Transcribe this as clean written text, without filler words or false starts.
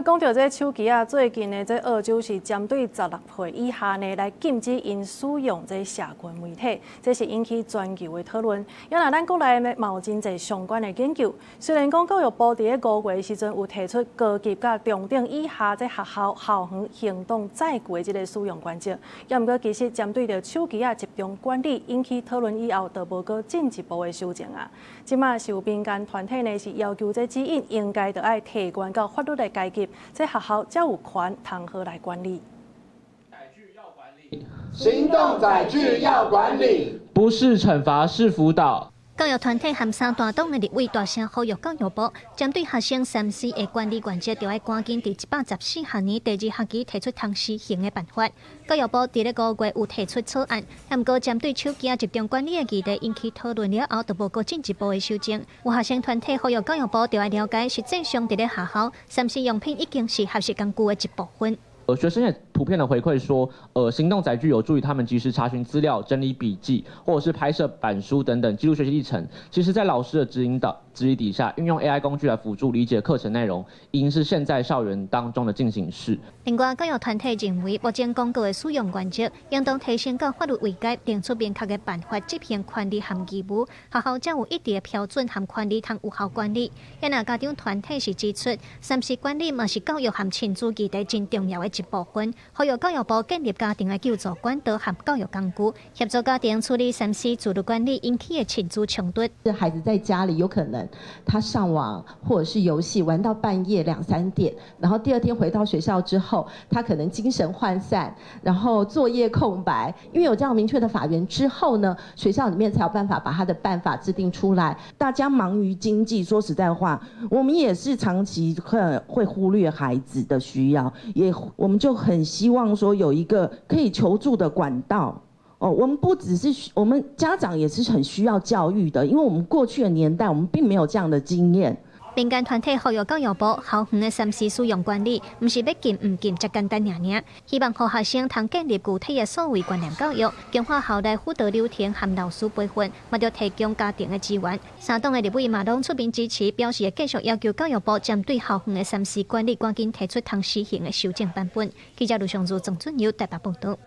講著這手機啊，最近呢，這澳洲是針對16歲以下呢來禁止𪜶使用這社群媒體，這是引起全球的討論。也若咱國內呢嘛有真濟相關的研究。雖然講教育部佇咧5月時陣有提出高級佮中等以下這學校校園行動載具的這个使用原則，也毋過其實針對著手機仔集中管理引起討論以後，就無閣進一步的修正啊。這馬是有民間團體呢是要求這指引應該著愛提懸到法律的階級。這學校才有權通好來管理。行動載具要管理，不是懲罰，是輔導。教育團體和三大黨的立委大聲呼籲教育部，針對學生3C 的管理原則，著愛趕緊佇114學年第二學期提出通施行的辦法。教育部佇咧5月有提出草案，毋過針對手機集中管理的議題引起討論了後，就無閣進一步的修正。有學生團體呼籲教育部，著愛了解，實際上佇咧學校，3C 用品已經是學習工具的一部分。學生也普遍的回饋說，行動載具有助於他們及時查詢資料、整理筆記，或者是拍攝板書等等記錄學習歷程。其實，在老師的指引導指引底下，運用 AI 工具來輔助理解課程內容，已經是現在校園當中的進行式。另外，教育團體認為，目前公告的使用原則應當提升到法律位階，定出明確的辦法執行權利和義務，學校才有一定的標準和權利通有效管理。也若家長團體是指出，3C 管理嘛是教育和親子議題真重要的一部分，呼籲教育部建立家庭的救助管道和教育工具，協助家庭處理3C 自律管理引起的親子衝突。孩子在家裡有可能他上網或者是遊戲玩到半夜兩三點，然後第二天回到學校之後，他可能精神渙散，然後作業空白。因為有這樣明確的法源之後呢，學校裡面才有辦法把他的辦法制定出來。大家忙於經濟，說實在話，我們也是長期會忽略孩子的需要，也我們就很希望說有一個可以求助的管道。哦，我們不只是我們家長也是很需要教育的，因為我們過去的年代，我們並沒有這樣的經驗。民間團體呼籲教育部，校園的3C 使用管理，毋是欲禁毋禁遮簡單爾爾，希望予學生通建立具體的數位觀念教育，強化校內輔導流程和老師培訓，嘛著提供家庭的資源。三黨的立委嘛攏出面支持，表示會繼續要求教育部針對校園的3C 管理，趕緊提出通施行的修正版本。記者盧尚如、鄭俊友台北報導。